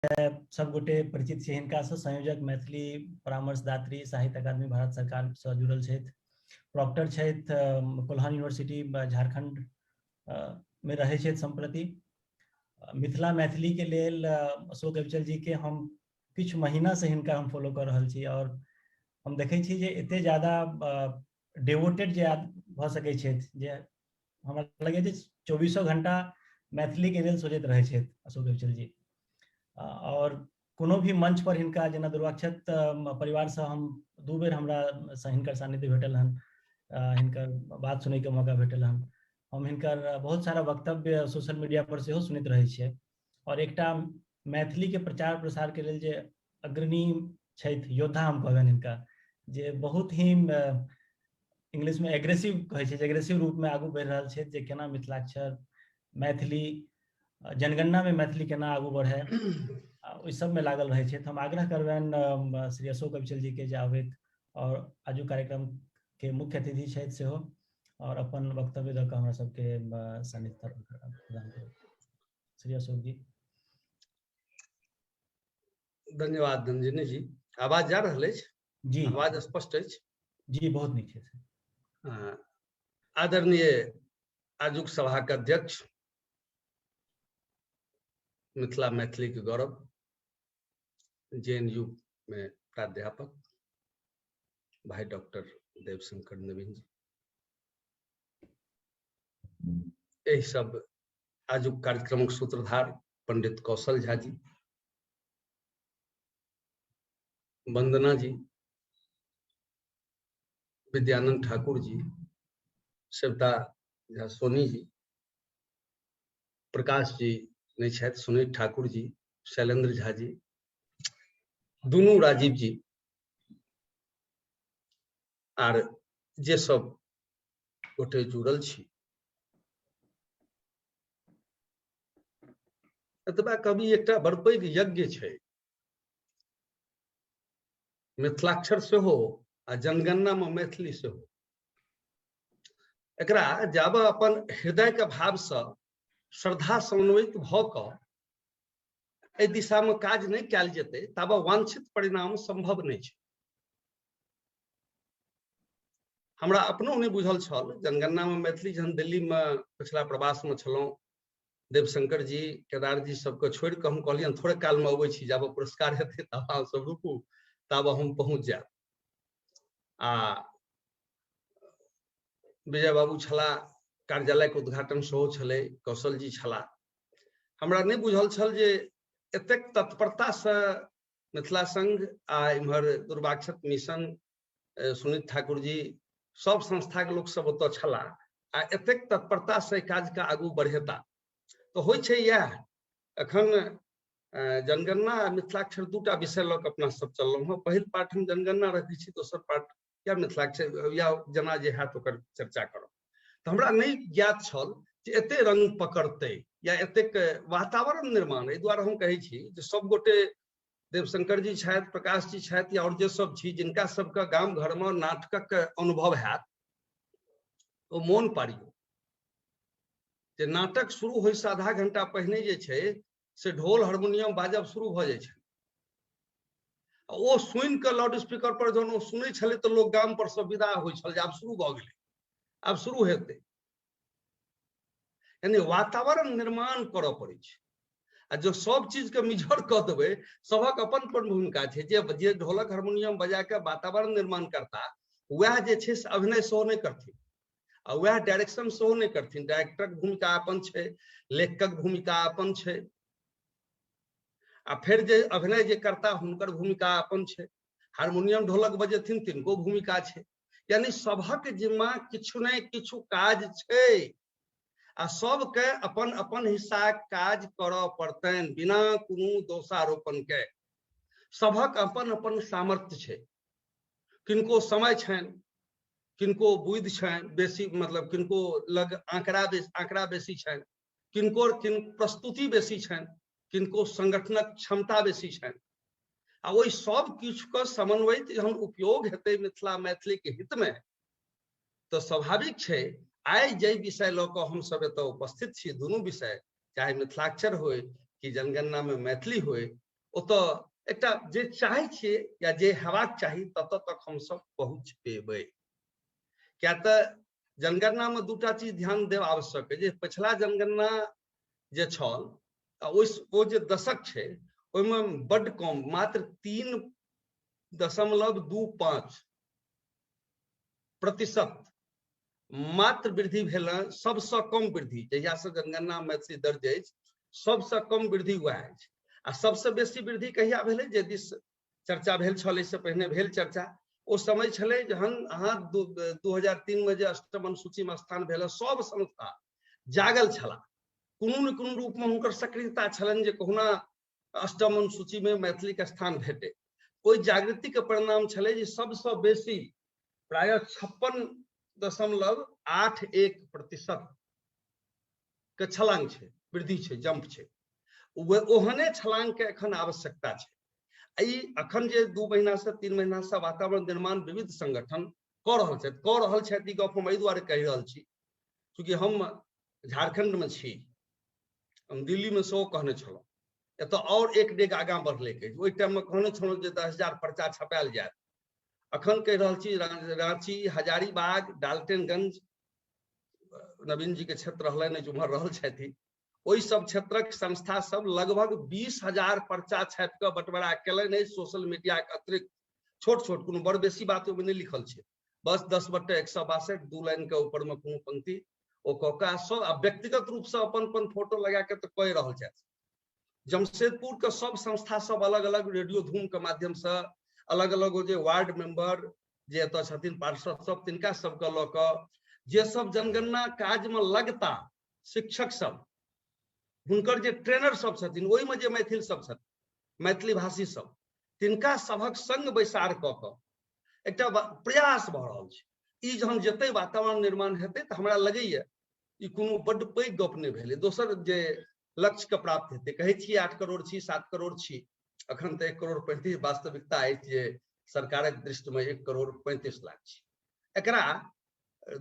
सब गोटे परिचित छी हिनकासँ। संयोजक मैथिली परामर्शदात्री, साहित्य अकादमी, भारत सरकारसँ जुड़ल छथि। प्रॉक्टर छथि कोल्हान यूनिवर्सिटी, झारखंड मे रहै छथि सम्प्रति। मिथिला मैथिली के लेल अशोक अविचल जी के हम किछु महीना से हिनका हम फॉलो कऽ रहल छी और हम देखै छी जे एते ज्यादा डेवोटेड जे भऽ सकै छथि जे हमरा लगैए जे 24 घंटा मैथिली के लेल सोचैत रहै छथि अशोक अविचल जी। और कोनो भी मंच पर हिनका जेना दुर्वाक्षत परिवारसँ हम 2 बेर हमरा हिनकर सान्निध्य भेटल हन, हिनकर बात सुनैके मौका भेटल हन। हम हिनकर बहुत सारा वक्तव्य सोशल मीडिया पर सेहो सुनैत रहै छियै और एकटा मैथिली के प्रचार प्रसार के लेल जे अग्रणी छथि योद्धा हम कहबनि हिनका, जे बहुत ही इंग्लिश में एग्रेसिव कहै छै, एग्रेसिव रूप में आगू बढ़ि रहल छथि जे केना मिथिलाक्षर मैथिली जनगणना में मैथिली केना आगू बढ़े, ओहि सब में लागल रहै छथि। हम आग्रह करबनि श्री अशोक अविचल जी के जे आबथि और आजुक कार्यक्रम के मुख्य अतिथि छथि सेहो और अपन वक्तव्य दऽ कऽ हमरा सबके सान्निध्य प्रदान करब। श्री अशोक जी। धन्यवाद रंजनी जी। आवाज जा रहल अछि? जी। आवाज स्पष्ट अछि? जी, बहुत नीक छै। आदरणीय आजुक सभा के अध्यक्ष, मिथिला मैथिली के गौरव, जेएनयू में प्राध्यापक भाई डॉक्टर देवशंकर नवीन जी, एहि सब आजुक कार्यक्रमक सूत्रधार पंडित कौशल झा जी, वंदना जी, विद्यानंद ठाकुर जी, शिवता झा सोनी जी, प्रकाश जी नहीं छथि, सुनीत ठाकुर जी, शैलेंद्र झा जी, दुनू राजीव जी आर जे सब गोटे जुड़ल छी। एतबा कवि एकटा बड़ पैघ यज्ञ छै मिथिलाक्षर सेहो आ जनगणना में मैथिली सेहो। एकरा जाबे अपन हृदय के भाव से श्रद्धा समन्वित भ क एहि दिशा में काज नहीं कयल जेतै ताबे वांछित परिणाम संभव नहीं छै। हमरा अपनो नहीं बुझल छल जनगणना में मैथिली। जहन दिल्ली में पिछला प्रवास में छलहुँ, देवशंकर जी केदार जी सबके छोड़ि कऽ हम कहलियनि थोड़े काल में अबै छी, जाबे पुरस्कार हेतै तब अहाँ सब रुकू, ताबे हम पहुँच जायब। आ विजय बाबू छला, कार्यालय के उद्घाटन सेहो छलै, कौशल जी छला। हमरा नहि बुझल छल जे एतेक तत्परता से मिथिला संघ आ इम्हर दुर्वाक्षत मिशन, सुनीत ठाकुर जी, सब संस्था के लोक सब ओतऽ छला आ एतेक तत्परता से काज के आगू बढ़ेता। तो होइ छै इएह, एखन जनगणना आ मिथिलाक्षर दूटा विषय लऽ कऽ अपना सब चललहुँ हँ। पहिल पाठ हम जनगणना रखै छी, दोसर पाठ या मिथिलाक्षर या जेना जे हैत ओकर चर्चा करब। तऽ हमरा नहि ज्ञात छल जे एते रंग पकड़तै या एतेक वातावरण निर्माण। एहि दुआरे हम कहै छी जे सब गोटे देवशंकर जी छथि, प्रकाश जी छथि या और जे सब छी जिनका सबके गाम घर में नाटकक अनुभव हैत, ओ मोन पारियौ जे नाटक शुरू होइसँ आधा घंटा पहिने जे छै से ढोल हारमोनियम बाजब शुरू भऽ जाइ छै। ओ सुनि कऽ लाउड स्पीकर पर जहन ओ सुनै छलै तऽ लोक गाम पर सब विदा होइ छल जे आब शुरू भऽ गेलै, आब शुरू हेतै। यानी वातावरण निर्माण करऽ पड़ै छै। आ जो सब चीज के मिझर कऽ देबै, सबक अपन अपन भूमिका छै। जे ढोलक हारमोनियम बजा के वातावरण निर्माण करता वएह जे छै से अभिनय सेहो नहि करथिन आ वएह डायरेक्शन सेहो नहि करथिन। डायरेक्टरक भूमिका अपन छै, लेखकक भूमिका अपन छै, आ फेर जे अभिनय जे करता हुनकर भूमिका अपन छै, हारमोनियम ढोलक बजेथिन तिनको भूमिका छै। यानी सबहक जिम्मा किछु ने किछु काज छै आ सबके अपन अपन हिस्सा काज करऽ पड़तनि बिना कोनो दोषारोपण के। सबहक अपन अपन सामर्थ्य छै, किनको समय छनि, किनको बुद्धि छनि बेसी, मतलब किनको लग आंकड़ा बेसी छनि, किनको किन प्रस्तुति बेसी छनि, किनको संगठनक क्षमता बेसी छनि। आ ओहि सब किछु के समन्वयित जहन उपयोग हेतै मिथिला मैथिली के हित में तऽ स्वाभाविक छै आइ जाहि विषय लऽ कऽ हम सब एतऽ उपस्थित छी, दुनू विषय चाहे मिथिलाक्षर होय कि जनगणना में मैथिली होय, ओतऽ एकटा जे चाहै छियै या जे हेबाक चाही ततऽ तक हमसब पहुँच पेबै। किया तऽ जनगणना में दूटा चीज ध्यान देब आवश्यक है जे पिछला जनगणना जे छल ओ जे दशक छै ओहिमे बड्ड कम, मात्र 3.25% मात्र वृद्धि भेल। सबसँ कम वृद्धि जहियासँ जनगणना मैथिली दर्ज अछि सबसँ कम वृद्धि वएह अछि। आ सबसँ बेसी वृद्धि कहिया भेलै, जे दिस चर्चा भेल छल एहिसँ पहिने भेल चर्चा, ओ समय छलै जहन अहाँ 2003 में जे अष्टम अनुसूची में स्थान भेल, सब संस्था जागल छला, कोनो ने कोनो रूप में हुनकर सक्रियता छलनि जे कहुना अष्टम अनुसूची में मैथिली के स्थान भेटे। ओहि जागृति के परिणाम छलै जे सबसँ बेसी प्रायः 56.81% के छलांग छै, वृद्धि छै, जंप छै। ओहने छलांग के एखन आवश्यकता छै। ई अखन जे 2 महीना से 3 महीना से वातावरण निर्माण विविध संगठन कऽ रहल छथि, ई गप हम एहि दुआरे कहि रहल छी चूँकि हम झारखंड में छी, हम दिल्ली में सेहो कहने छलहुँ, एतऽ और एक डेग आगाँ बढ़लै। ओहि टाइम में कहने छलहुँ जे 10,000 पर्चा छपायल जायत। अखन कहि रहल छी रांची, हजारीबाग, डाल्टनगंज, नवीन जी के क्षेत्र रहलनि अछि, उम्हर रहल छथि, ओहि सब क्षेत्रक संस्था सब लगभग 20,000 पर्चा छापि कऽ बंटवारा केलनि अछि। सोशल मीडिया के अतिरिक्त छोट छोट, कोनो बड़ बेसी बात ओहिमे नहि लिखल छै, बस 10/162 2 लाइन के ऊपर में कोनो पंक्ति ओ कऽ कऽ सब आ व्यक्तिगत रूप से अपन अपन फोटो लगा के तऽ कहि रहल छथि। जमशेदपुर के सब संस्था सब अलग अलग रेडियो धूम के माध्यम से अलग अलग ओ जे वार्ड मेंबर जे एतऽ छथिन पार्षद सब, तिनका सबके लऽ कऽ जे सब जनगणना काज में लगता शिक्षक सब, हुनकर जे ट्रेनर सब छथिन, ओहिमे जे मैथिल सब छथिन, मैथिली भाषी सब, तिनका सभक संग बैसार कऽ कऽ एकटा प्रयास भऽ रहल छै। ई जहन जते वातावरण निर्माण हेतै तऽ हमरा लगैया ई कोनो बड्ड पैघ गप नहि भेलै। दोसर जे लक्ष्य के प्राप्त हेतै, कहै छी 8 करोड़ छी, 7 करोड़ छी, अखन तऽ 1 करोड़ 35, वास्तविकता अछि जे सरकारक दृष्टिमे 1 करोड़ 35 लाख छी। एकरा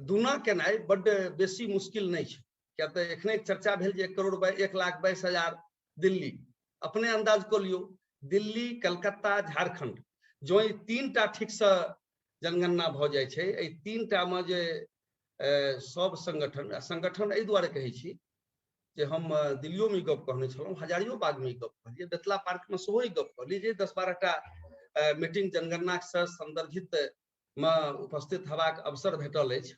दूना केनाइ बड्ड बेसी मुश्किल नहि छै, किया तऽ एखने चर्चा भेल जे 1 करोड़ 1,22,000 दिल्ली, अपने अंदाज कऽ लियौ, दिल्ली, कलकत्ता, झारखंड, जो ई 3टा ठीकसँ जनगणना भऽ जाइ छै, एहि 3टामे जे सब संगठन, संगठन एहि दुआरे कहै छी जे हम दिल्लियोमे ई गप कहने छलहुँ, हजारियोबागमे ई गप कहलियै, बेतला पार्कमे सेहो ई गप कहलियै जे 10-12टा मीटिंग जनगणनासँ संदर्भित मे उपस्थित हेबाक अवसर भेटल अछि,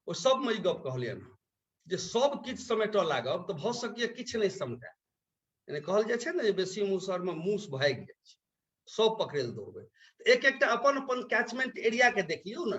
ओ सबमे ई गप कहलियनि हँ जे सब किछु समेटऽ लागब तऽ भऽ सकैए किछु नहि समटाए। यानी कहल जाइ छै ने जे बेसी मुसहरमे मूस भागि जाइ छै, सब पकड़ै लए दौड़बै। एक एकटा अपन अपन कैचमेंट एरिया के देखियौ ने,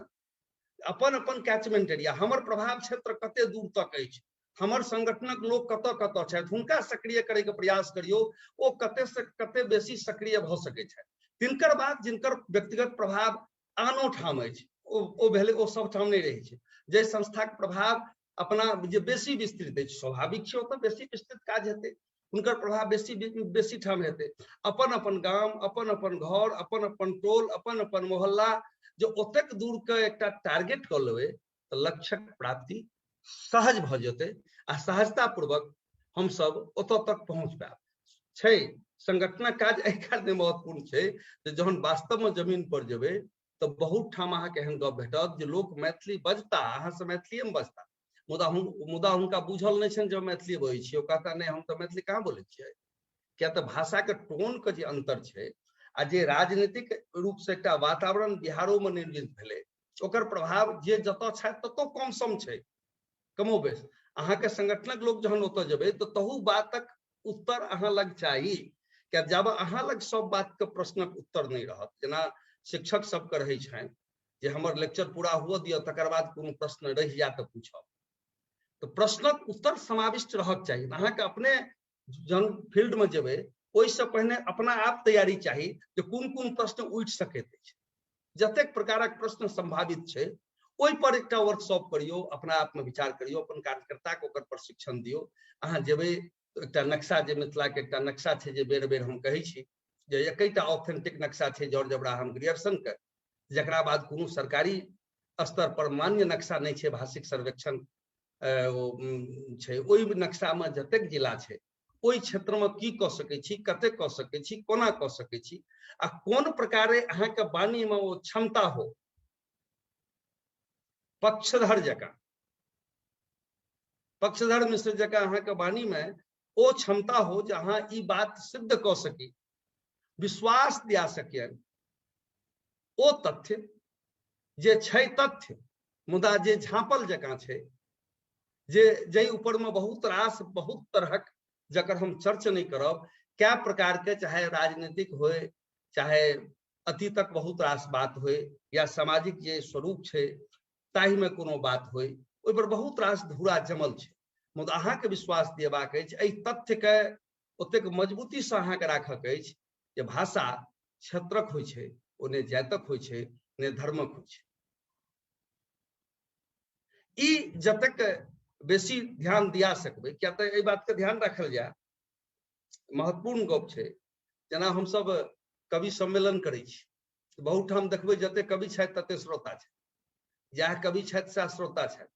अपन अपन कैचमेंट एरिया, हमर प्रभाव क्षेत्र कते दूर तक अछि, हमर संगठनक लोक कतऽ कतऽ छथि, हुनका सक्रिय करैके प्रयास करियौ, ओ कते से कते बेसी सक्रिय भऽ सकै छथि। तिनकर बाद जिनकर व्यक्तिगत प्रभाव आनो ठाम अछि, ओ भेलै, ओ सब ठाम नहि रहै छै। जाहि संस्थाक प्रभाव अपना जे बेसी विस्तृत अछि, स्वाभाविक छै ओतऽ बेसी विस्तृत काज हेतै, हुनकर प्रभाव बेसी बेसी ठाम हेतै। अपन अपन गाम, अपन अपन घर, अपन अपन टोल, अपन अपन मोहल्ला, जे ओतेक दूर के एकटा टारगेट कऽ लेबै तऽ लक्ष्यक प्राप्ति सहज भऽ जेतै आ सहजता पूर्वक हमसब ओतऽ तक पहुँच पायब। छै संगठनक काज एहि कारणे महत्वपूर्ण छै जे जहन वास्तवमे जमीन पर जेबै तऽ बहुत ठाम अहाँके एहन गप भेटत जे लोक मैथिली बजता, अहाँसँ मैथिलीएमे बजता, मुदा हुनका बुझल नहि छनि जे हम मैथिली बजै छियै। ओ कहता नहि हम तऽ मैथिली कहाँ बोलै छियै। किया तऽ भाषाके टोनके जे अन्तर छै आ जे राजनीतिक रूपसँ एकटा वातावरण बिहारोमे निर्मित भेलै, ओकर प्रभाव जे जतऽ छथि ततऽ कम सम छै, कमो बेस। अहाँके संगठनक लोक जहन ओतऽ जेबै तऽ तहु बातक उत्तर अहाँ लग चाही, किया जब अहाँ लग सब बातके प्रश्नक उत्तर नहि रहत, जेना शिक्षक सबके रहै छनि जे हमर लेक्चर पूरा हुअ दिअ तकर बाद कोनो प्रश्न रहि जाय तऽ पूछब, तऽ प्रश्नक उत्तर समाविष्ट रहक चाही। अहाँके अपने जहन फील्डमे जेबै ओहिसँ पहिने अपना आप तैयारी चाही जे कोन कोन प्रश्न उठि सकैत अछि, जतेक प्रकारक प्रश्न संभावित छै ओहि पर एकटा वर्कशॉप करियौ, अपना आपमे विचार करियौ, अपन कार्यकर्ताके ओकर प्रशिक्षण दियौ। अहाँ जेबै तऽ एकटा नक्शा, जे मिथिलाके एकटा नक्शा छै जे बेर बेर हम कहै छी जे एकैटा ऑथेंटिक नक्शा छै जॉर्ज अब्राहम ग्रियर्सनके, जकरा बाद कोनो सरकारी स्तर पर मान्य नक्शा नहि छै, भाषिक सर्वेक्षण छै। ओहि नक्शामे जतेक जिला छै ओहि क्षेत्रमे की कऽ सकै छी, कतेक कऽ सकै छी, कोना कऽ सकै छी आ कोन प्रकारे अहाँके वाणीमे ओ क्षमता हो। पक्षधर जकाँ, पक्षधर मिश्र जकाँ अहाँके वाणीमे ओ क्षमता हो जे अहाँ ई बात सिद्ध कऽ सकी, विश्वास दिया सकियन। ओ तथ्य जे छै तथ्य, मुदा जे झाँपल जकाँ छै, जे जाहि ऊपर में बहुत रास बहुत तरहक जकर हम चर्च नहीं करब, कै प्रकार के, चाहे राजनीतिक होए, चाहे अतीतक बहुत रास बात होए, या सामाजिक जे स्वरूप छै ताहि में कोनो बात होए, ओहि पर बहुत रास धूरा जमल छै। मुदा अहाँके विश्वास दिएबाक अछि, एहि तथ्य के ओतेक मजबूती से अहाँके राखक अछि जे भाषा क्षेत्रक होइ छै, ओ ने जातक होइ छै ने धर्मक होइ छै। ई जतेक बेसी ध्यान दिया सकबै, किया तऽ एहि बात के ध्यान राखल जाय, महत्वपूर्ण गप छै। जेना हमसब कवि सम्मेलन करै छी, बहुत ठाम देखबै जते कवि छथि तते श्रोता छथि, जएह कवि छथि सएह श्रोता छथि।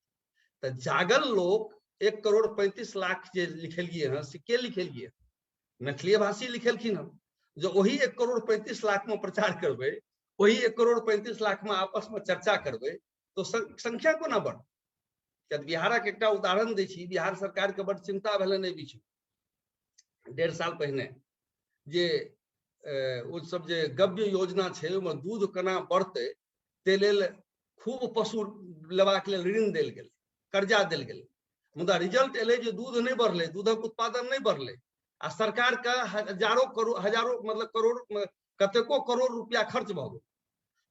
तऽ जागल लोक 1,35,00,000 जे लिखेलियै हँ से के लिखेलियै? मैथिलीए भाषी लिखेलखिन हँ। जे ओही 1,35,00,000 में प्रचार करबै, ओही 1,35,00,000 में आपस में चर्चा करबै, तो संख्या कोना बढ़त? किया बिहारक एकटा उदाहरण दै छी, बिहार सरकार के बड चिंता भेलनि एहि बीच 1.5 साल पहिने जे ओ सब जे गव्य योजना छै ओहिमे दूध केना बढ़तै ताहि लेल खूब पशु लेबाक लेल ऋण देल गेलै, कर्जा देल गेलै। मुदा रिजल्ट एलै जे दूध नहि बढ़लै, दूधक उत्पादन नहि बढ़लै आ सरकार के हजारों करोड़, हजारों मतलब करोड़, कतेको करोड़ रुपया खर्च भऽ गेल।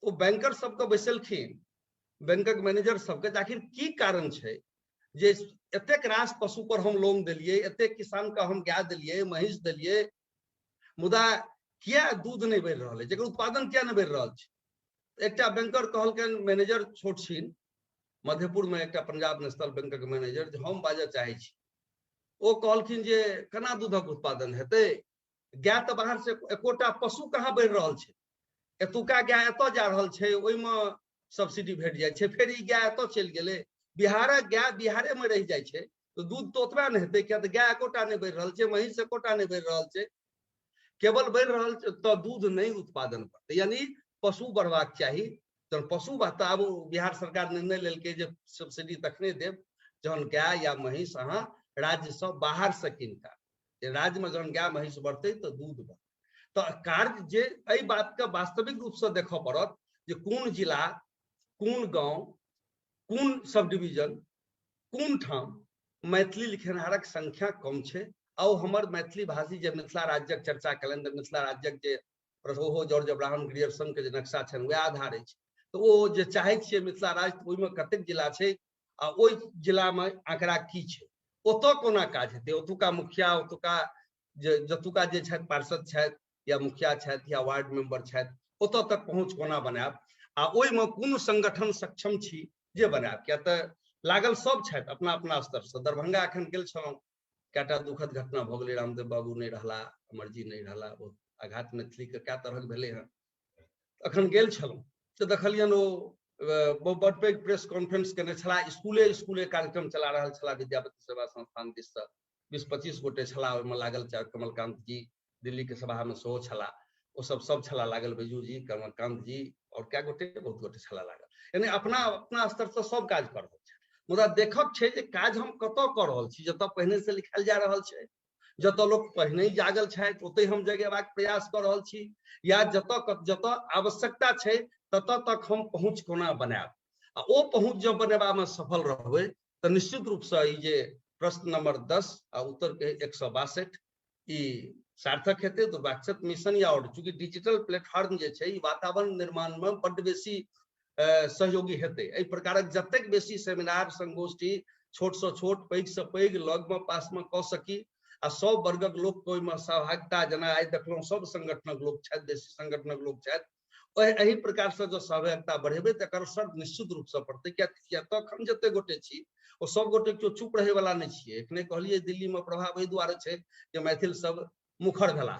ओ बैंकर सबके बैसेलखिन, बैंकक मैनेजर सबके, जे आखिर की कारण छै जे एतेक रास पशु पर हम लोन देलियै, एतेक किसान के हम गाय देलियै, महींस देलियै, मुदा किया दूध नहि बढ़ि रहल है, जकर उत्पादन किया नहि बढ़ि रहल छै? एकटा बैंकर कहलकनि, मैनेजर छोट छिन मधेपुर में एकटा पंजाब नेशनल बैंकक मैनेजर, जे हम बाजऽ चाहै छी। ओ कहलखिन जे केना दूधक उत्पादन हेतै, गाय तऽ बाहर से एकोटा पशु कहाँ बढ़ि रहल छै, एतुका गाय एतऽ जा रहल छै, ओहिमे सब्सिडी भेट जाइ छै, फेर ई गाय एतऽ चलि गेलै, बिहारक गाय बिहारे मे रहि जाइ छै, तऽ दूध तऽ ओतबा ने हेतै, किया तऽ गाय एकोटा नहि बढ़ि रहल छै, महींस एकोटा नहि बढ़ि रहल छै, केवल बढ़ि रहल छै तऽ दूध नहि उत्पादन बढ़तै। यानी पशु बढ़बाक चाही। जहन पशु बढ़तै, आब बिहार सरकार निर्णय लेलकै जे सब्सिडी तखने देब जहन गाय या महींस अहाँ राज्यसँ बाहरसँ कीन कऽ, जे राज्यमे जहन गाय महींस बढ़तै तऽ दूध बढ़तै। तऽ कार्य जे एहि बातके वास्तविक रूपसँ देखऽ पड़त जे कोन जिला, कोन गाँव, कोन सब डिवीजन, कोन ठाम मैथिली लिखनिहारक संख्या कम छै। आ ओ हमर मैथिली भाषी जे मिथिला राज्यक चर्चा केलनि तऽ मिथिला राज्यक जे ओहो जॉर्ज अब्राहम ग्रियर्सन के जे नक्शा छनि वएह आधार अछि। तऽ ओ जे चाहै छियै मिथिला राज्य, ओहिमे कतेक जिला छै आ ओहि जिलामे आंकड़ा की छै, ओतऽ कोना काज हेतै, ओतुका मुखिया, ओतुका जे जतुका जे छथि पार्षद छथि या मुखिया छथि या वार्ड मेंबर छथि, ओतऽ तक पहुँच कोना बनायब आ ओहिमे कोन संगठन सक्षम छी जे बनायब। किया तऽ लागल सब छथि अपना अपना स्तरसँ। दरभंगा एखन गेल छलहुँ, कएटा दुखद घटना भऽ गेलै, रामदेव बाबू नहि रहला, अमरजी नहि रहला, बहुत आघात मैथिलीके कए तरहक भेलै हँ। एखन गेल छलहुँ तऽ देखलियनि ओ बड पैघ प्रेस कॉन्फ्रेंस केने छलाह, स्कूले स्कूले कार्यक्रम चला रहल छलाह विद्यापति सेवा संस्थान दिससँ, 20-25 गोटे छलाह ओहिमे लागल, चाहे कमलकांत जी दिल्ली के सभा में सेहो छलाह, ओ सब सब छलाह लागल, बैजू जी, कमलकांत जी और कए गोटे, बहुत गोटे छलाह लागल। यानी अपना अपना स्तर से सब काज कर रहल छै। मुदा देखक छै जे काज हम कतऽ कऽ रहल छी, जतऽ पहिने से लिखल जा रहल छै, जतऽ लोक पहिने ही जागल छथि ओतहि हम जगेबाक प्रयास कऽ रहल छी, या जतऽ जतऽ आवश्यकता छै ततऽ तक हम पहुँच कोना बनायब। आ ओ पहुँच जब बनेबामे सफल रहबै तऽ निश्चित रूपसँ ई जे प्रश्न नंबर 10 आ उत्तर के 162 ई सार्थक हेतै। दुर्वाक्षत मिशन या और चूँकि डिजिटल प्लेटफॉर्म जे छै ई वातावरण निर्माण में बड्ड बेसी सहयोगी हेतै। एहि प्रकारक जतेक बेसी सेमिनार, संगोष्ठी छोट सँ छोट, पैघ सँ पैघ, लग में पास में कऽ सकी आ सब वर्गक लोक के ओहिमे सहभागिता, जेना आइ देखलहुँ सब संगठनक लोक छथि, बेसी संगठनक लोक छथि, एहि प्रकारसँ जँ सहभागिता बढ़ेबै तऽ एकर असर निश्चित रूपसँ पड़तै। किया तखन जते गोटे छी ओ सब गोटे केओ चुप रहै वाला नहि छियै। एखने कहलियै दिल्लीमे प्रभाव एहि दुआरे छै जे मैथिल सब मुखर भेला,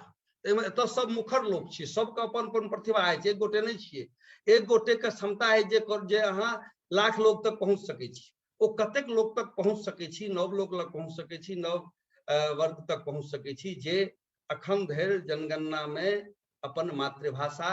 एहिमे एतऽ सब मुखर लोक छी, सबके अपन अपन प्रतिभा अछि, एक गोटे नहि छियै, एक गोटे के क्षमता अछि जे अहाँ लाख लोक तक पहुँच सकै छी, ओ कतेक लोक तक पहुँच सकै छी, नव लोक लग पहुँच सकै छी, नव वर्ग तक पहुँच सकै छी जे अखन धरि जनगणनामे अपन मातृभाषा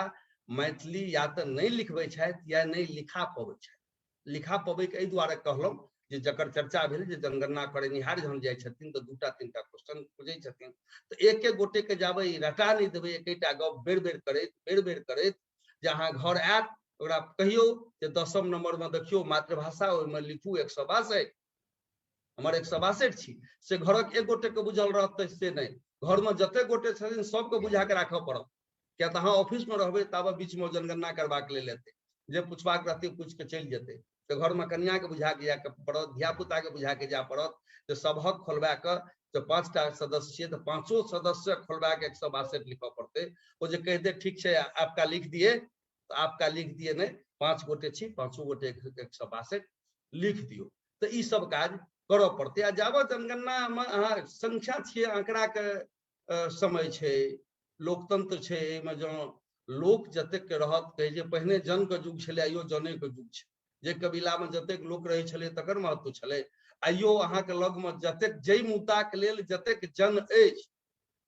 मैथिली या तऽ नहि लिखबै छथि या नहि लिखा पबै छथि। लिखा पबैके एहि दुआरे कहलहुँ जे जकर चर्चा भेल जे जनगणना करेनिहार जहन जाइ छथिन तऽ दूटा तीनटा क्वेश्चन खोजै छथिन, तऽ एक एक गोटे के जाबे ई रटा नहि देबै, एकेटा गप बेर बेर करैत बेर बेर करैत जे अहाँ घर आयत ओकरा कहियौ जे 10 नंबर में देखियौ मातृभाषा, ओहिमे लिखू 162, हमर 162 छी, से घरक एक गोटे के बुझल रहतै से नहि, घर में जते गोटे छथिन सबके बुझा के राखऽ पड़त, किया तऽ अहाँ ऑफिस में रहबै ताबे बीच में जनगणना करबाक लेल एतै, जे पुछबाक रहतै पूछि के चलि जेतै। तऽ घर में कनिया के बुझा के जाय के पड़त, धियापुता के बुझा के जाय पड़त जे सबहक खोलबा के जे 5टा सदस्य छियै तऽ 5 सदस्य खोलबा के 162 लिखऽ पड़तै। ओ जे कहि दे ठीक छै आपका लिख दिए, तऽ आपका लिख दिए नहि, 5 गोटे छी 5 गोटे 162 लिख दियौ। तऽ ई सब काज करऽ पड़तै। आ जाबत जनगणना में अहाँ संख्या छियै, आंकड़ा के समय छै, लोकतंत्र छै, एहिमे जँ लोक जतेक रहत, कहै जे पहिने जन के युग छलै, आइयो जने के युग छै, जे कबीला में जतेक लोक रहै छलै तकर महत्व छलै, आइयो अहाँके लगमे जतेक जाहि मुद्दाके लेल जतेक जन अछि,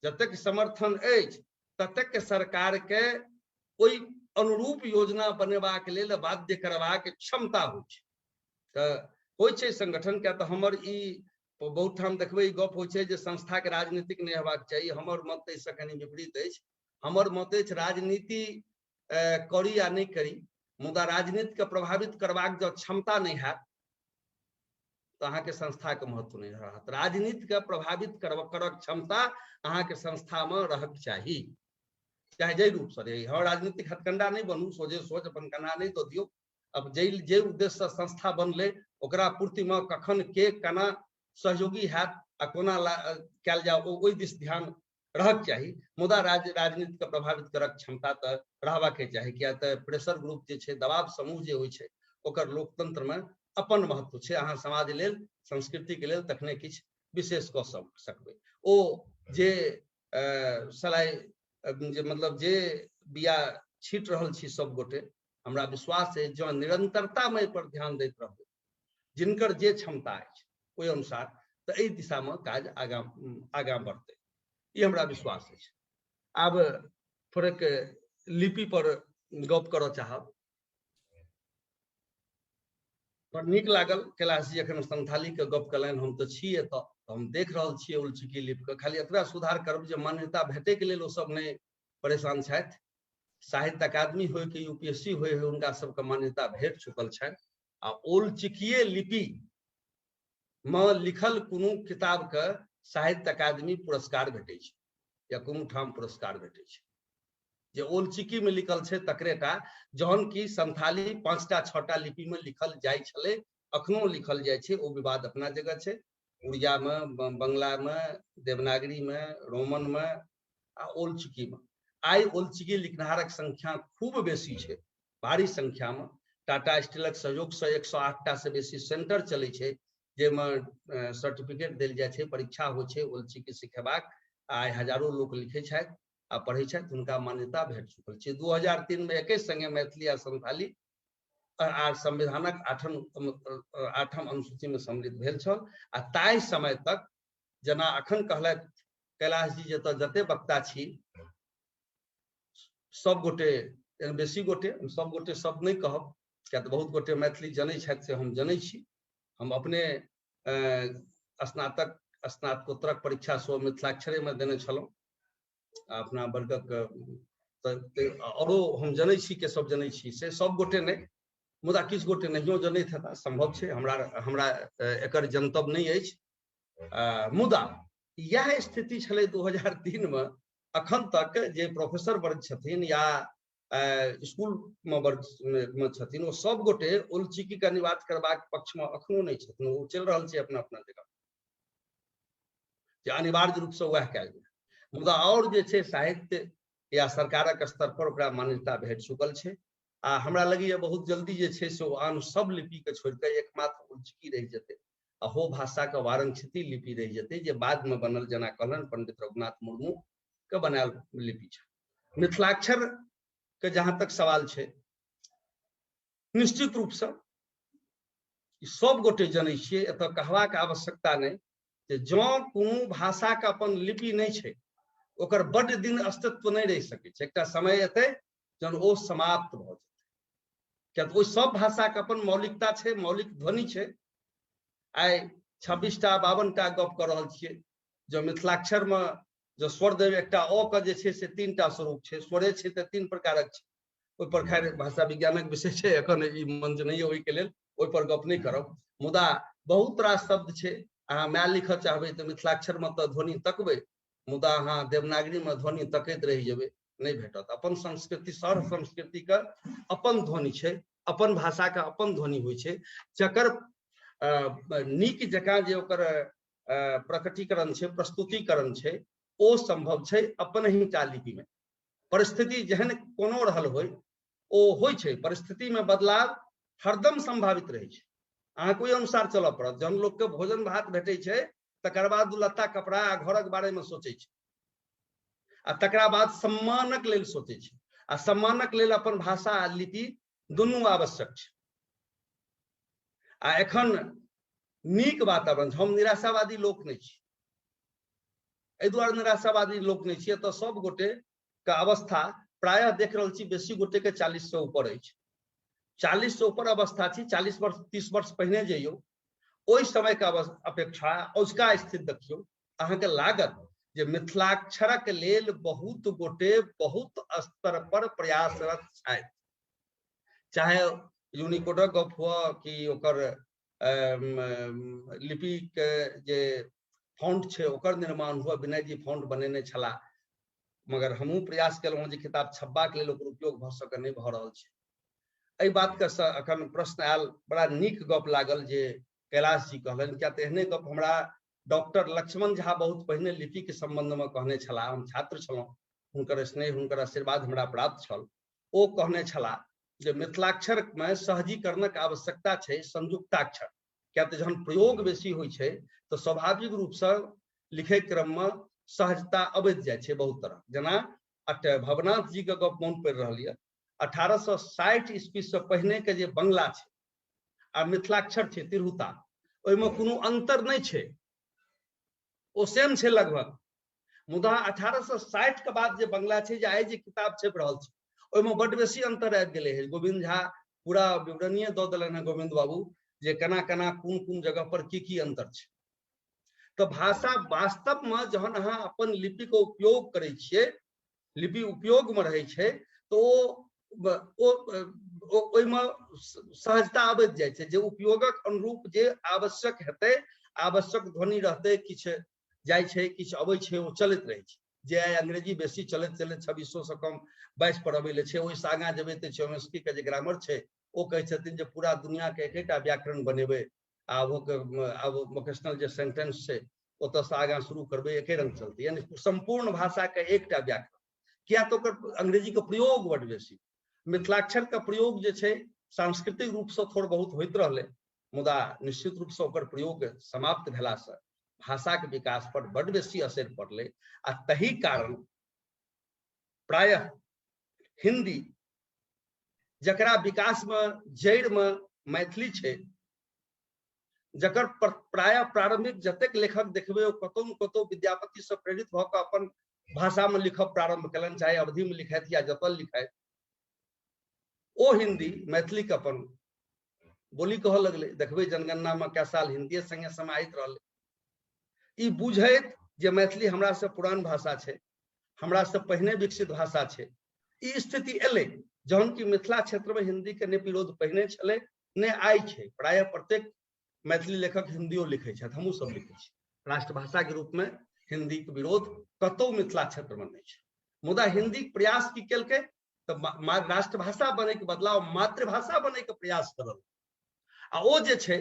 जतेक समर्थन अछि, ततेक सरकारके ओहि अनुरूप योजना बनेबाक लेल बाध्य करबाक क्षमता होइ छै। तऽ होइ छै संगठन, किया तऽ हमर ई बहुत ठाम देखबै ई गप होइ छै जे संस्थाके राजनीतिक नहि हेबाक चाही, हमर मत एहिसँ कनि विपरीत अछि। हमर मत अछि राजनीति करी या नहि करी, मुदा राजनीतिके प्रभावित करबाक जँ क्षमता नहि हैत तऽ अहाँके संस्थाके महत्व नहि रहत। राजनीतिके प्रभावित करक क्षमता अहाँके संस्थामे रहक चाही, चाहे जाहि रूपसँ रहै। हँ, राजनीतिक हथकंडा नहि बनू, सोझे सोझ अपन कन्हा नहि दऽ दियौ। अब जे उद्देश्यसँ संस्था बनलै ओकरा पूर्तिमे कखन के केना सहयोगी हैत आ कोना कयल जाय, ओहि दिस ध्यान रहक चाही। मुदा राजनीतिके प्रभावित करक क्षमता तऽ रहबाके चाही, किया तऽ प्रेशर ग्रुप जे छै, दबाव समूह जे होइ छै, ओकर लोकतंत्रमे अपन महत्व छै। अहाँ समाज लेल, संस्कृतिके लेल तखने किछु विशेष कऽ सकबै। ओ जे सलाइ जे मतलब जे बिया छीट रहल छी सब गोटे, हमरा विश्वास है जँ निरंतरतामे एहि पर ध्यान दैत रहबै, जिनकर जे क्षमता अछि ओहि अनुसार, तऽ एहि दिशामे काज आगाँ आगाँ बढ़तै, ई हमरा विश्वास अछि। आब थोड़ेक लिपि पर गप करऽ चाहब। बड़ नीक लागल कैलाश जी एखन संथाली के गप कयलनि। हम तऽ छी एतऽ, हम देख रहल छियै ओलचिकी लिपिके, खाली एतबा सुधार करब जे मान्यता भेटैके लेल ओ सब नहि परेशान छथि। साहित्य अकादमी होय कि यूपीएससी होय, हुनका सबके मान्यता भेट चुकल छनि। आ ओलचिकीय लिपि मे लिखल कोनो किताब के साहित्य अकादमी पुरस्कार भेटै छै या कोनो ठाम पुरस्कार भेटै छै, जे ओलचिकी में लिखल छै तकरे टा, जहन कि संथाली 5टा 6टा लिपि में लिखल जाइ छलै, अखनो लिखल जाइ छै, ओ विवाद अपना जगह छै। उड़िया में, बंगला में, देवनागरी में, रोमन में आ ओलचिकी में। आइ ओलचिकी लिखनिहारक संख्या खूब बेसी छै, भारी संख्या में। टाटा स्टीलक सहयोग से 108टा से बेसी सेंटर चलै छै, जाहिमे सर्टिफिकेट देल जाइ छै, परीक्षा होइ छै ओलचिकी सिखेबाक। आइ हजारो लोक लिखै छथि आ पढ़ै छथि, हुनका मान्यता भेट चुकल छै। 2003 में एके संगे मैथिली आ संथाली आ संविधानक आठम अनुसूची में सम्मिलित भेल छल। आ ताहि समय तक जेना अखन कहलथि कैलाश जी, जतऽ जते वक्ता छी सब गोटे, बेसी गोटे, सब गोटे सब नहि कहब, किया तऽ बहुत गोटे मैथिली जनै छथि से हम जनै छी। हम अपने स्नातक स्नातकोत्तरक परीक्षा सेहो मिथिलाक्षरे में देने छलहुँ अपना वर्गक, औरो हम जनै छी के सब जनै छी से सब गोटे नहि, मुदा किछु गोटे नहियो जनैत हेता, सम्भव छै, हमरा हमरा एकर जनतब नहि अछि। मुदा इएह स्थिति छलै 2003 में। अखन तक जे प्रोफेसर वर्ग छथिन या स्कूल में वर्ग में छथिन, ओ सब गोटे ओलचिकी के अनिवार्य करबाक पक्ष में अखनो नहि छथिन। ओ चलि रहल छै अपना अपना जगह जे अनिवार्य रूप से वएह कयल जाय। मुदा और जे छै साहित्य या सरकारक स्तर पर ओकरा मान्यता भेट चुकल छै। आ हमरा लगैया बहुत जल्दी जे छै से ओ आन सब लिपि के छोड़ि कऽ एकमात्र ओलचिकी रहि जेतै, आ हो भाषा के वारंक्षित लिपि रहि जेतै, जे बाद में बनल, जेना कहलनि पंडित रघुनाथ मुर्मू के बनायल लिपि छै। मिथिलाक्षर के जहां तक सवाल छै, निश्चित रूप से सब गोटे जनै छियै, एतऽ कहबाक आवश्यकता नहि जे जँ कोनो भाषाके अपन लिपि नहि छै, ओकर बड्ड दिन अस्तित्व नहि रहि सकै छै। एकटा समय एतै जहन ओ समाप्त भऽ जेतै, किया तऽ ओहि सब भाषाके अपन मौलिकता छै, मौलिक ध्वनि छै। आइ 26टा 52टा गप कऽ रहल छियै। जँ मिथिलाक्षरमे जँ स्वर देव एकटा अ के जे छै से 3टा स्वरूप छै, स्वरे छै तऽ 3 प्रकारक छै। ओहिपर खैर भाषा विज्ञानक विषय छै, एखन ई मंच नहि ओहिके लेल, ओहिपर गप नहि करब। मुदा बहुत रास शब्द छै, अहाँ माय लिखऽ चाहबै तऽ मिथिलाक्षरमे तऽ ध्वनि तकबै, मुदा अहाँ देवनागरीमे ध्वनि तकैत रहि जेबै, नहि भेटत। अपन संस्कृति, सर्व संस्कृतिके अपन ध्वनि छै, अपन भाषाके अपन ध्वनि होइ छै, जकर नीक जकाँ जे ओकर प्रकटीकरण छै, प्रस्तुतिकरण छै, ओ सम्भव छै अपन ही टा लिपिमे। परिस्थिति जेहन कोनो रहल होइ, ओ होइ छै। परिस्थितिमे बदलाव हरदम सम्भावित रहै छै, अहाँके ओहि अनुसार चलऽ पड़त। जहन लोकके भोजन भात भेटै छै तकर बाद लत्ता कपड़ा आ घरक बारेमे सोचै छै, आ तकरा बाद सम्मानक लेल सोचै छै, आ सम्मानक लेल अपन भाषा आ लिपि दुनू आवश्यक छै। आ एखन नीक वातावरण, हम निराशावादी लोक नहि छी, एहि दुआरे निराशावादी लोक नहि छी, एतऽ सब गोटे के अवस्था प्रायः देख रहल छी बेसी गोटे के 40 से ऊपर अछि, 40 से ऊपर अवस्था छी। 40 वर्ष 30 वर्ष पहिने जइयौ, ओहि समय के अपेक्षा औजका स्थिति देखियौ, अहाँके लागत जे मिथिलाक्षरक लेल बहुत गोटे बहुत स्तर पर प्रयासरत छथि, चाहे यूनिकोडक गप हुअ कि ओकर लिपि के जे फॉन्ट छै ओकर निर्माण हुअ। विनय जी फॉन्ट बनेने छलाह, मगर हमहूँ प्रयास केलहुँ जे किताब छपबाक लेल ओकर उपयोग भऽ सकै, नहि भऽ रहल छै। एहि बातके अखन प्रश्न आयल, बड़ा नीक गप लागल जे कैलाश जी कहलनि, किया तऽ एहने गप हमरा डॉक्टर लक्ष्मण झा बहुत पहिने लिपिके सम्बन्धमे कहने छलाह। हम छात्र छलहुँ, हुनकर स्नेह हुनकर आशीर्वाद हमरा प्राप्त छल। ओ कहने छलाह जे मिथिलाक्षरमे सहजीकरणक आवश्यकता छै, संयुक्ताक्षर, किया तऽ जहन प्रयोग बेसी होइ छै तऽ स्वाभाविक रूपसँ लिखै क्रममे सहजता अबैत जाइ छै बहुत तरह। जेना भवनाथ जी के गप मोन पड़ि रहल यऽ, 1860 ईस्वी से पहिने के जे बंगला छै आ मिथिलाक्षर छै तिरहुता, ओहिमे कोनो अंतर नहि छै, ओ सेम छै लगभग। मुदा 1860 के बाद जे बंगला छै, जे आइ जे किताब छपि रहल छै, ओहिमे बड्ड बेसी अंतर आबि गेलै हे। गोविंद झा पूरा विवरणीय दऽ देलनि हेँ गोविंद बाबू, जे केना केना कोन कोन जगह पर की की अंतर छै। तऽ भाषा वास्तवमे जहन अहाँ अपन लिपिके उपयोग करै छियै, लिपि उपयोगमे रहै छै, तऽ ओ ओहिमे सहजता अबैत जाइ छै, जे उपयोगक अनुरूप जे आवश्यक हेतै, आवश्यक ध्वनि रहतै, किछु जाइ छै किछु अबै छै, ओ चलैत रहै छै। जे आइ अंग्रेजी बेसी चलैत चलैत 2600 से कम 22 पर अबै लए छै, ओहिसँ आगाँ जेबै तऽ चॉम्स्की के जे ग्रामर छै ओ कहै छथिन जे पूरा दुनियाके एकेटा व्याकरण बनेबै, आ आब वोकेशनल जे सेंटेंस छै ओतऽसँ आगाँ शुरू करबै, एके रंग चलतै, यानी सम्पूर्ण भाषाके एकटा व्याकरण। किया तऽ ओकर अंग्रेजीके प्रयोग बड बेसी, मिथिलाक्षरके प्रयोग जे छै सांस्कृतिक रूपसँ थोड़ बहुत होइत रहलै, मुदा निश्चित रूपसँ ओकर प्रयोग समाप्त भेलासँ भाषाके विकास पर बड बेसी असरि पड़लै। आ तही कारण प्रायः हिंदी, जकरा विकासमे जड़िमे मैथिली छै, जकर प्रायः प्रारंभिक जतेक लेखक देखबै ओ कतौ ने कतौ विद्यापति से प्रेरित भऽ कऽ अपन भाषामे लिखब प्रारंभ केलनि, चाहे अवधिमे लिखथि या जतऽ लिखथि। ओ हिंदी मैथिलीके अपन बोली कहऽ लगलै। देखबै जनगणनामे कै साल हिंदीए संगे समाहित रहलै। ई बुझैत जे मैथिली हमरा से पुरान भाषा छै, हमरा से पहिने विकसित भाषा छै, ई स्थिति एलै। जहन कि मिथिला क्षेत्रमे हिंदीके नहि विरोध पहिने छलै नहि आइ छै। प्रायः प्रत्येक मैथिली लेखक हिंदियो लिखै छथि, हमहूँ सब लिखै छी। राष्ट्रभाषाके रूपमे हिंदीके विरोध कतौ मिथिला क्षेत्रमे नहि छै। मुदा हिंदीके प्रयास की केलकै तऽ राष्ट्रभाषा बनैके बदला ओ मातृभाषा बनैके प्रयास करल, आ ओ जे छै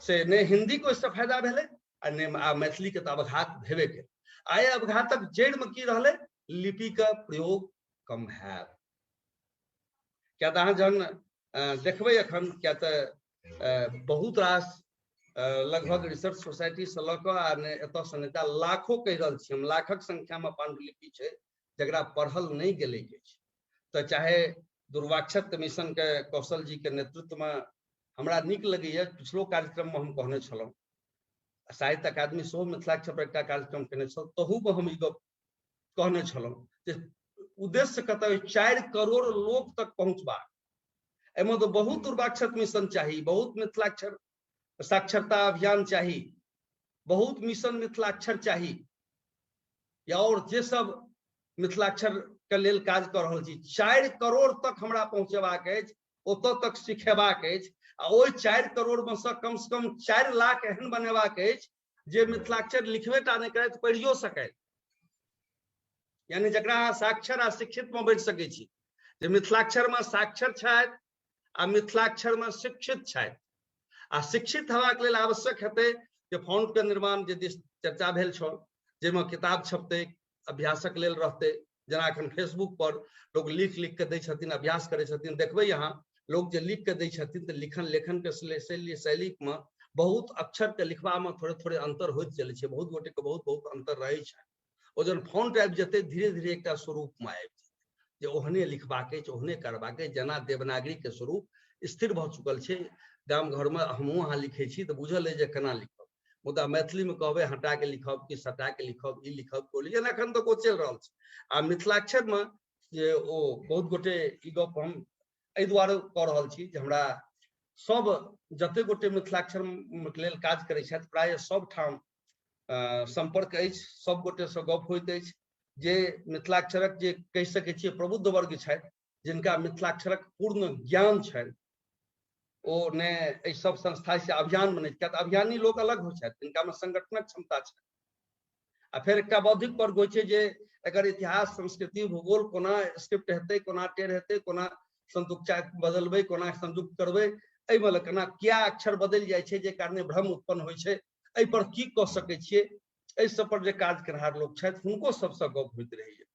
से नहि हिंदीके ओहिसँ फायदा भेलै आ नहि आ मैथिलीके तऽ अवघात भेबे केलै। आइ अवघातक जड़िमे की रहलै? लिपिके प्रयोग कम हैब। किया तऽ अहाँ जहन देखबै एखन, किया तऽ बहुत रास लगभग रिसर्च सोसाइटी से लऽ कऽ आ एतऽ से नेता लाखों कहि रहल छी हम, लाखक संख्यामे पांडुलिपि छै जकरा पढ़ल नहि गेलै अछि। तऽ चाहे दुर्वाक्षत मिशन के कौशल जी के नेतृत्व में हमरा नीक लगैया, पिछलो कार्यक्रम में हम कहने छलहुँ साहित्य अकादमी सेहो मिथिलाक्षर पर एकटा कार्यक्रम केने छल, तहूमे हम ई गप कहने छलहुँ जे उद्देश्य कतऽ 4 करोड़ लोक तक पहुँचबाक। एहिमे तऽ बहुत दूर्वाक्षर मिशन चाही, बहुत मिथिलाक्षर साक्षरता अभियान चाही, बहुत मिशन मिथिलाक्षर चाही, या और जे सब मिथिलाक्षर के लेल काज कऽ रहल छी। 4 करोड़ तक हमरा पहुँचेबाक अछि, ओतऽ तक सिखेबाक अछि, आ ओहि 4 करोड़ में से कम से कम 4 लाख एहन बनेबाक अछि जे मिथिलाक्षर लिखबे टा नहि करैत, पढ़ियो सकैत, यानी जकरा अहाँ साक्षर आ शिक्षित में बैठ सकै छी, जे मिथिलाक्षर में साक्षर छथि आ मिथिलाक्षर में शिक्षित छथि। आ शिक्षित हेबाक लेल आवश्यक हेतै जे फॉन्ट के निर्माण जे दिस चर्चा भेल छल, जाहिमे किताब छपतै, अभ्यासक लेल रहतै। जेना एखन फेसबुक पर लोक लिख लिख के दै छथिन, अभ्यास करै छथिन, देखबै अहाँ लोक जे लिख के दै छथिन तऽ लिखन लेखन के शैली में बहुत अक्षर के लिखबा में थोड़े थोड़े अंतर होइत चलै छै, बहुत गोटे के बहुत बहुत अंतर रहै छै। ओ जहन फॉन्ट आबि जेतै धीरे धीरे एकटा स्वरूप में आबि जेतै जे ओहने लिखबाक अछि, ओहने करबाक अछि, जेना देवनागरी के स्वरूप स्थिर भऽ चुकल छै। गाम घर में हमहूँ अहाँ लिखै छी तऽ बुझल अछि जे केना लिखब, मुदा मैथिली में कहबै हटा के लिखब कि सटा के लिखब, ई लिखब को लिखब, एखन तक ओ चलि रहल छै। आ मिथिलाक्षर में जे ओ बहुत गोटे ई गप हम एहि दुआरे कऽ रहल छी जे हमरा सब जते गोटे मिथिलाक्षर के लेल काज करै छथि प्रायः सब ठाम सम्पर्क अछि, सब गोटे से गप होइत अछि जे मिथिलाक्षरक जे कहि सकै छियै प्रबुद्ध वर्ग छथि, जिनका मिथिलाक्षरक पूर्ण ज्ञान छनि, ओ ने एहि सब संस्था से अभियान बनै छै, किया तऽ अभियानी लोक अलग होइ छथि जिनका में संगठनक क्षमता छनि। आ फेर एकटा बौद्धिक वर्ग होइ छै जे एकर इतिहास, संस्कृति, भूगोल, कोना स्क्रिप्ट हेतै, कोना टेढ़ हेतै, कोना संयुक्त बदलबै, कोना संयुक्त करबै, एहिमे केना किया अक्षर बदलि जाइ छै जे कारणे भ्रम उत्पन्न होइ छै, एहि पर की कऽ सकै छियै, एहि सब पर जे काज केनहार लोक छथि हुनको सबसँ गप होइत रहैया,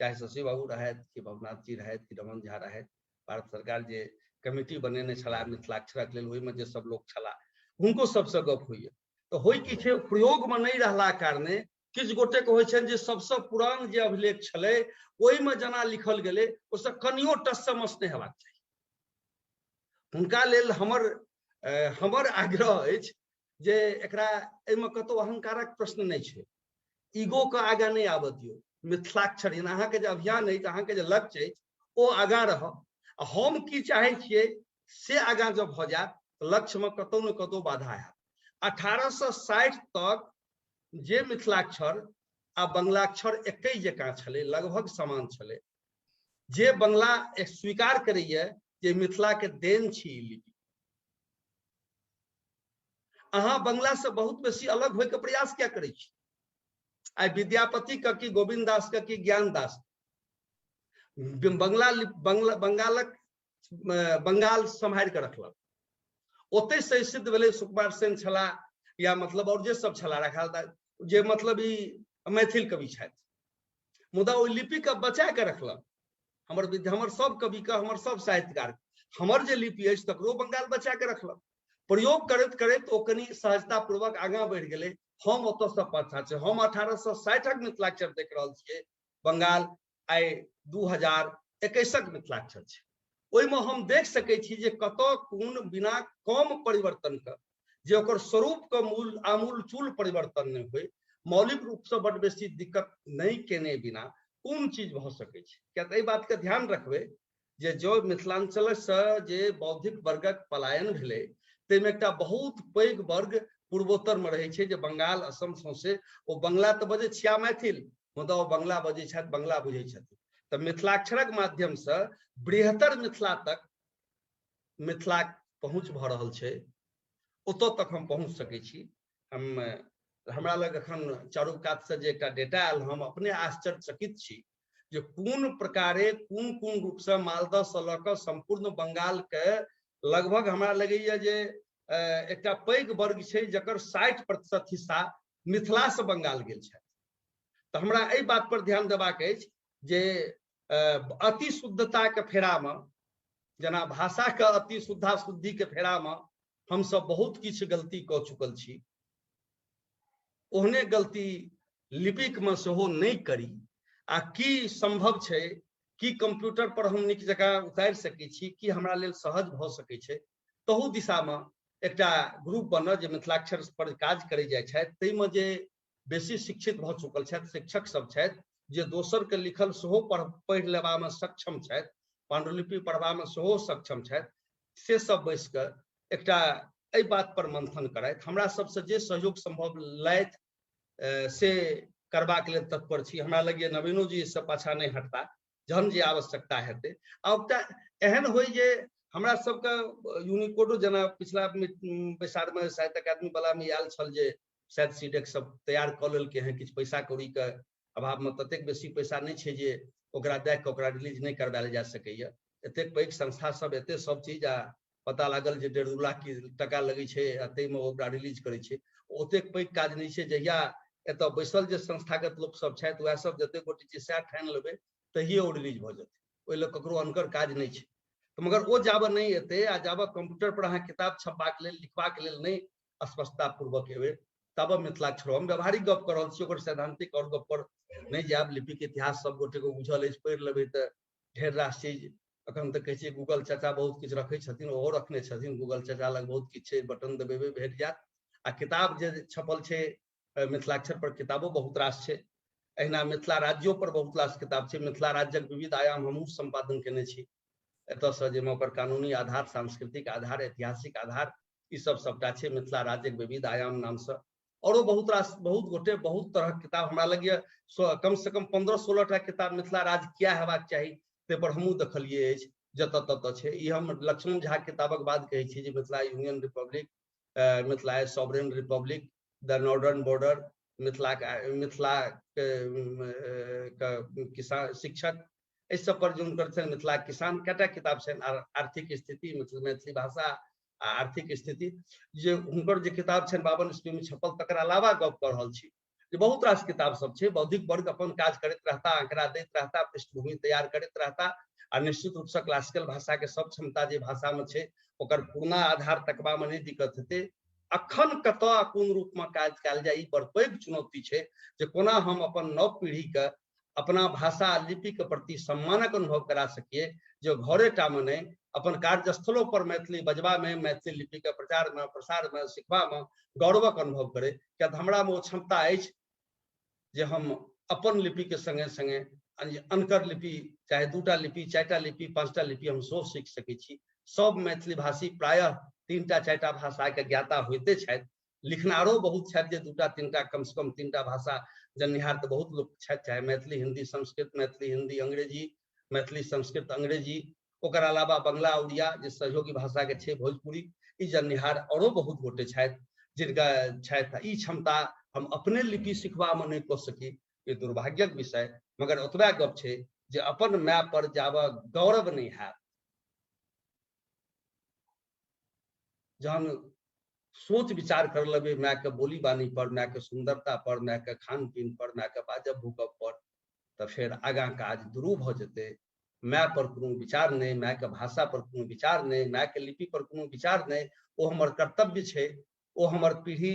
चाहे शशि बाबू रहथि कि भवनाथ जी रहथि कि रमन झा रहथि। भारत सरकार जे कमिटी बनेने छलाह मिथिलाक्षरक लेल, ओहिमे जे सब लोक छलाह हुनको सबसँ गप होइया। तऽ होइ की छै, प्रयोगमे नहि रहला कारणे किछु गोटेके होइ छनि जे सबसँ पुरान जे अभिलेख छलै ओहिमे जेना लिखल गेलै ओहिसँ कनियो टस से मस नहि हेबाक चाही। हुनका लेल हमर हमर आग्रह अछि जे एकरा एहिमे कतहु अहंकारक प्रश्न नहि छै, ईगो के आगाँ नहि आबऽ दियौ। मिथिलाक्षर यानी अहाँके जे अभियान अछि, अहाँके जे लक्ष्य अछि ओ आगाँ रहऽ, आ हम की चाहै छियै से आगाँ जब भऽ जायत तऽ लक्ष्यमे कतहु ने कतहु बाधा आयत। 1860 तक जे मिथिलाक्षर आ बंगलाक्षर एकै जकाँ छलै, लगभग समान छलै। जे बंगला स्वीकार करैए जे मिथिला के देन छी ई लिपि, अहाँ बंगला से बहुत बेसी अलग होय के प्रयास क्या करै छी? आइ विद्यापति के की गोविंद दास के की ज्ञानदास बंगला बंगला बंगालक बंगाल सम्हारि के रखलक, ओतै से सिद्ध भेलै सुकुमार सेन छलाह या मतलब और जे सब छलाह रखाल दास, जे मतलब ई मैथिल कवि छथि, मुदा ओहि लिपि के बचा के रखलक। हमर विद्या, हमर सब कवि के, हमर सब साहित्यकार, हमर जे लिपि अछि तकरो बंगाल बचा के रखलक। प्रयोग करैत करैत ओ कनि सहजता पूर्वक आगाँ बढ़ि गेलै, हम ओतऽसँ पाछाँ छी। हम 1860 मिथिलाक्षर देख रहल छियै, बंगाल आइ 2021 मिथिलाक्षर छै। ओहिमे हम देख सकै छी जे कतऽ कोन बिना कम परिवर्तनके, जे ओकर स्वरूपके मूल आमूल चूल परिवर्तन नहि होइ, मौलिक रूपसँ बड बेसी दिक्कत नहि केने बिना कोन चीज भऽ सकै छै। किया तऽ एहि बातके ध्यान रखबै जे जो मिथिलांचलसँ जे बौद्धिक वर्गक पलायन भेलै ताहिमे एकटा बहुत पैघ वर्ग पूर्वोत्तरमे रहै छै, जे बंगाल असम सौंसे ओ बंगला तऽ बजै छिया मैथिल, मुदा ओ बंगला बजै छथि, बंगला बुझै छथिन। तऽ मिथिलाक्षरक माध्यमसँ बृहत्तर मिथिला तक मिथिला पहुँच भऽ रहल छै, ओतऽ तक हम पहुँच सकै छी। हम हमरा लग एखन चारू कातसँ जे एकटा डेटा आयल, हम अपने आश्चर्यचकित छी जे कोन प्रकारे कोन कोन रूपसँ मालदहसँ लऽ कऽ सम्पूर्ण बंगालके लगभग हमरा लगैए जे एकटा पैघ वर्ग छै जकर 60% हिस्सा मिथिलासँ बंगाल गेल छथि। तऽ हमरा एहि बात पर ध्यान देबाक अछि जे अति शुद्धताके फेरामे, जेना भाषाके अति शुद्धा शुद्धिके फेरामे हमसब बहुत किछु गलती कऽ चुकल छी, ओहने गलती लिपिकमे सेहो नहि करी। आ की सम्भव छै, की कंप्यूटर पर हम नीक जकाँ उतारि सकै छी, की हमरा लेल सहज भऽ सकै छै, तहू दिशामे एकटा ग्रुप बनत जे मिथिलाक्षर पर काज करै जाइ छथि, ताहिमे जे बेसी शिक्षित भऽ चुकल छथि, शिक्षक सब छथि, जे दोसरके लिखल सेहो पढ़ि लेबामे सक्षम छथि, पांडुलिपि पढ़बामे सेहो सक्षम छथि, से सब बैस कऽ एकटा एहि बात पर मंथन करथि। हमरा सबसँ जे सहयोग संभव लथि से करबाक लेल तत्पर छी। हमरा लगैए नवीनो जी एहिसँ पाछाँ नहि हटता, जहन जे आवश्यकता हेतै। आ एकटा एहन होइ जे हमरा सबके यूनिकोडो, जेना पिछला बैसारमे साहित्य अकादमी वलामे आयल छल जे शायद सीडेक सब तैयार कऽ लेलकै हँ, किछु पैसा कौड़ीके अभावमे ततेक बेसी पैसा नहि छै जे ओकरा दए कऽ ओकरा रिलीज नहि करवायल जा सकैए। एतेक पैघ संस्था सब, एते सब चीज, आ पता लागल जे 1.5-2 लाख की टका लगै छै आ ताहिमे ओकरा रिलीज करै छै, ओतेक पैघ काज नहि छै। जहिया एतऽ बैसल जे संस्थागत लोक सब छथि वएह सब जतेक गोटे छै सएह ठानि लेबै तहिये ओ रिलीज भऽ जेतै, ओहि लए ककरो अनकर काज नहि छै। तऽ मगर ओ जाबऽ नहि एतै आ जाबऽ कम्प्यूटर पर अहाँ किताब छपबाक लेल लिखबाक लेल नहि स्पष्टता पूर्वक एबै तब मिथिलाक्षर, हम व्यवहारिक गप कऽ रहल छी, ओकर सैद्धांतिक आओर गप पर नहि जायब। लिपिके इतिहास सब गोटेके बुझल अछि, पढ़ि लेबै तऽ ढेर रास चीज। अखन तऽ कहै छियै गूगल चाचा बहुत किछु रखै छथिन, ओहो रखने छथिन, गूगल चाचा लग बहुत किछु छै, बटन दबेबै भेट जायत। आ किताब जे छपल छै मिथिलाक्षर पर किताबो बहुत रास छै, एहिना मिथिला राज्यो पर बहुत रास किताब छै। मिथिला राज्यक विविध आयाम हमहूँ सम्पादन केने छी एतऽसँ, जाहिमे ओकर कानूनी आधार, सांस्कृतिक आधार, ऐतिहासिक आधार, ई सब सबटा छै मिथिला राज्यक विविध आयाम नामसँ। औरो बहुत रास बहुत गोटे बहुत तरहक किताब हमरा लगैए कम से कम 15-16 टा किताब मिथिला राज्य किया हेबाक चाही ताहि पर हमहूँ देखलियै अछि, जतऽ ततऽ छै। ई हम लक्ष्मण झा किताबक बाद कहै छी जे Mithila union republic, Mithila sovereign republic, the northern border, Mithila Mithila के किसान शिक्षक, एहि सब पर जे हुनकर छनि मिथिला किसान कएटा किताब छनि, आर्थिक स्थिति, मैथिली भाषा आ आर्थिक स्थिति, जे हुनकर जे किताब छनि 52 ईस्वी में छपल, तकर अलावा गप कऽ रहल छी जे बहुत रास किताब सब छै। बौद्धिक वर्ग अपन काज करैत रहता, आंकड़ा दैत रहता, पृष्ठभूमि तैयार करैत रहता, आ निश्चित रूपसँ क्लासिकल भाषा के सब क्षमता जे भाषा में छै ओकर पूर्ण आधार तकबा में नहि दिक्कत हेतै। अखन कतऽ आ कोन रूप में काज कयल जाय ई बड़ पैघ चुनौती छै जे कोना हम अपन नव पीढ़ी के अपना भाषा आ लिपि के प्रति सम्मानक अनुभव करा सकिए, जो घरे टा में नहीं अपन कार्यस्थलों पर मैथिली बजबा में, मैथिली लिपि के प्रचार में, प्रसार में, सिखबा में गौरवक अनुभव करे। किया तऽ हमरा में ओ क्षमता अछि जे हम अपन लिपि के संगे संगे अनकर लिपि, चाहे 2टा लिपि, 4टा लिपि, 5टा लिपि हम सेहो सीख सकै छी। सब मैथिली भाषी प्रायः 3टा 4टा भाषा के ज्ञाता होइते छथि, लिखनारो बहुत छथि जे 2टा 3टा कम से कम 3टा भाषा जननिहार तऽ बहुत लोक छथि, चाहे मैथिली हिंदी संस्कृत, मैथिली हिंदी अंग्रेजी, मैथिली संस्कृत अंग्रेजी, ओकर अलावा बंगला उड़िया जे सहयोगी भाषा के छै भोजपुरी, ई जननिहार औरो बहुत गोटे छथि जिनका छथि। ई क्षमता हम अपने लिपि सिखबामे नहि कऽ सकी, ई दुर्भाग्यक विषय। मगर ओतबा गप छै जे अपन my पर जाबऽ गौरव नहि हैत, जहन सोच विचार कर लेबै my के बोली बानी पर, my के सुंदरता पर, my के खान पीन पर, my के बाजब भूकब पर, तऽ फेर आगाँ काज दुरूह भऽ जेतै। My पर कोनो विचार नहि, my के भाषा पर कोनो विचार नहि, my के लिपि पर कोनो विचार नहि, ओ हमर कर्तव्य छै, ओ हमर पीढ़ी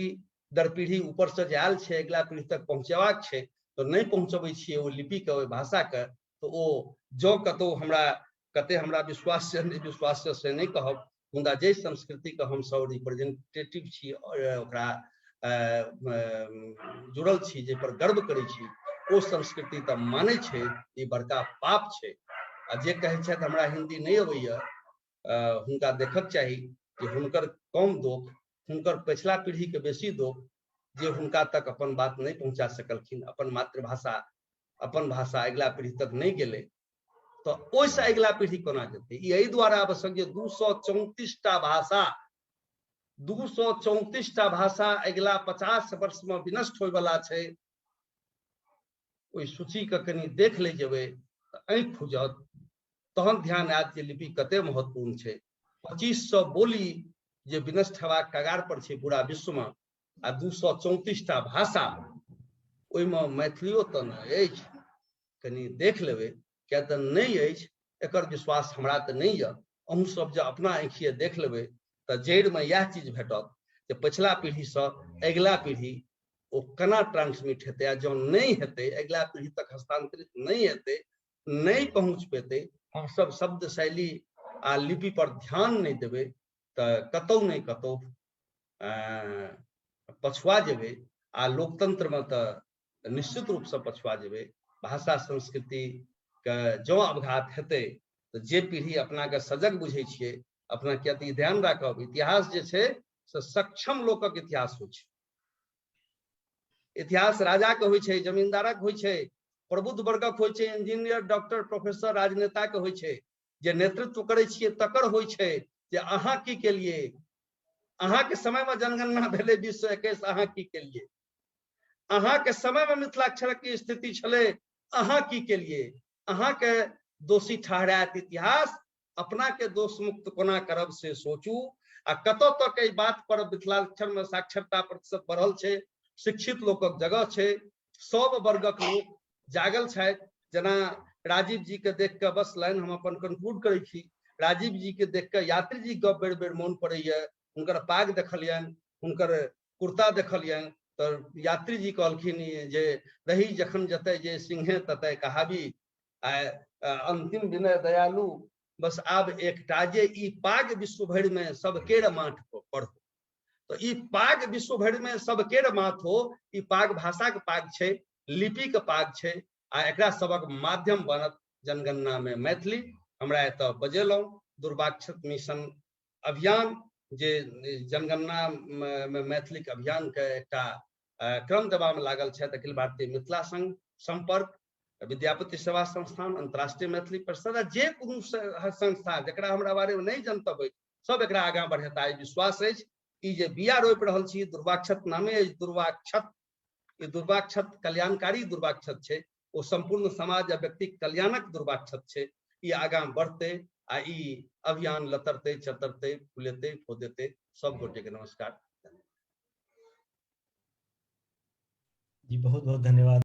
दर पीढ़ी ऊपरसँ जे आयल छै अगिला पीढ़ी तक पहुँचेबाक छै, तऽ नहि पहुँचबै छियै ओहि लिपिके, ओहि भाषाके, तऽ ओ जँ कतहु हमरा कते हमरा विश्वास छै नहि विश्वास छै से नहि कहब, मुदा जाहि संस्कृतिके हमसब रिप्रेजेंटेटिव छी, ओकरा जुड़ल छी, जाहिपर गर्व करै छी, ओ संस्कृति तऽ मानै छै ई बड़का पाप छै। आ जे कहै छथि हमरा हिन्दी नहि अबैया, हुनका देखक चाही जे हुनकर कम दोख, हुनकर पछिला पीढ़ीके बेसी दोख जे हुनका तक अपन बात नहि पहुँचा सकलखिन, अपन मातृभाषा अपन भाषा अगिला पीढ़ी तक नहि गेलै, तऽ ओहिसँ अगिला पीढ़ी कोना जेतै? ई एहि दुआरे आवश्यक जे 234 टा भाषा, 234 टा भाषा अगिला 50 वर्षमे विनष्ट होयवला छै। ओहि सूचीके कनि देख लै जेबै तऽ आँखि खुजत, तहन ध्यान आयत जे लिपि कते महत्वपूर्ण छै। 2500 बोली जे विनष्ट हेबाक कगार पर छै पूरा विश्वमे, आ 234 टा भाषा, ओहिमे मैथिलियो तऽ नहि अछि, कनि देख लेबै, किया तऽ नहि अछि एकर विश्वास हमरा तऽ नहि यऽ। अहूँ सब जे अपना आँखिए देख लेबै तऽ जड़िमे इएह चीज भेटत जे पछिला पीढ़ीसँ अगिला पीढ़ी ओ केना ट्रांसमिट हेतै, आ जँ नहि हेतै, अगिला पीढ़ी तक हस्तांतरित नहि हेतै, नहि पहुँच पेतै, हमसब शब्द शैली आ लिपि पर ध्यान नहि देबै तऽ कतौ नहि कतौ पछुआ जेबै आ लोकतंत्रमे तऽ निश्चित रूपसँ पछुआ जेबै। भाषा संस्कृतिके जँ अवघात हेतै तऽ जे पीढ़ी अपनाके सजग बुझै छियै अपना, किया तऽ ई ध्यान राखब, इतिहास जे छै से सक्षम लोकक इतिहास होइ छै। इतिहास राजाके होइ छै, जमींदारक होइ छै, प्रबुद्ध वर्गक होइ छै, इंजीनियर, डॉक्टर, प्रोफेसर, राजनेताके होइ छै, जे नेतृत्व करै छियै तकर होइ छै जे अहाँ की केलियै। अहाँके समयमे जनगणना भेलै 2021, अहाँ की केलियै? अहाँके समयमे मिथिलाक्षरक की स्थिति छलै, अहाँ की केलियै? अहाँके दोषी ठहरायत इतिहास। अपना के दोष मुक्त कोना करब से सोचू। आ कतऽ तक एहि बात पर मिथिलाक्षर में साक्षरता प्रतिशत बढ़ल छै, शिक्षित लोकक जगह छै, सब वर्गक लोक जागल छथि। जेना राजीव जी के देख के बस लाइन हम अपन कंक्लूड करै छी। राजीव जी के देख के यात्री जी गप बेर बेर मोन पड़ैया, हुनकर पाग देखलियनि, हुनकर कुर्ता देखलियनि, तऽ यात्री जी कहलखिन जे रही जखन जतय जे सिंहे ततय कहाबी, आ अंतिम विनय दयालु बस आब एकटा जे ई पाग विश्व भरि में सबकेर माथ पर हो। तऽ ई पाग विश्व भरि में सबकेर माथ हो, ई पाग भाषाक पाग छै, लिपि के पाग छै, आ एकरा सबक माध्यम बनत जनगणना में मैथिली। हमरा एतऽ बजेलहुँ दुर्वाक्षत मिशन अभियान जे जनगणना में मैथिलीक अभियान के एकटा क्रम देबा में लागल छथि अखिल भारतीय मिथिला संघ, संपर्क, विद्यापति सेवा संस्थान, अंतर्राष्ट्रीय मैथिली परिषद, आ जे कोनो संस्था जकरा हमरा बारे में नहि जनतब अछि, सब एकरा आगाँ बढ़ेता, ई विश्वास अछि। ई जे बिया रोपि रहल छी, दुर्वाक्षत नामे अछि दुर्वाक्षत, ई दुर्वाक्षत कल्याणकारी दुर्वाक्षत छै, ओ सम्पूर्ण समाज आ व्यक्ति कल्याणक दुर्वाक्षत छै। ई आगाँ बढ़तै आ ई अभियान लतरतै, चतरतै, फुलेतै, फोदेतै। सब गोटे के नमस्कार। जी बहुत बहुत धन्यवाद।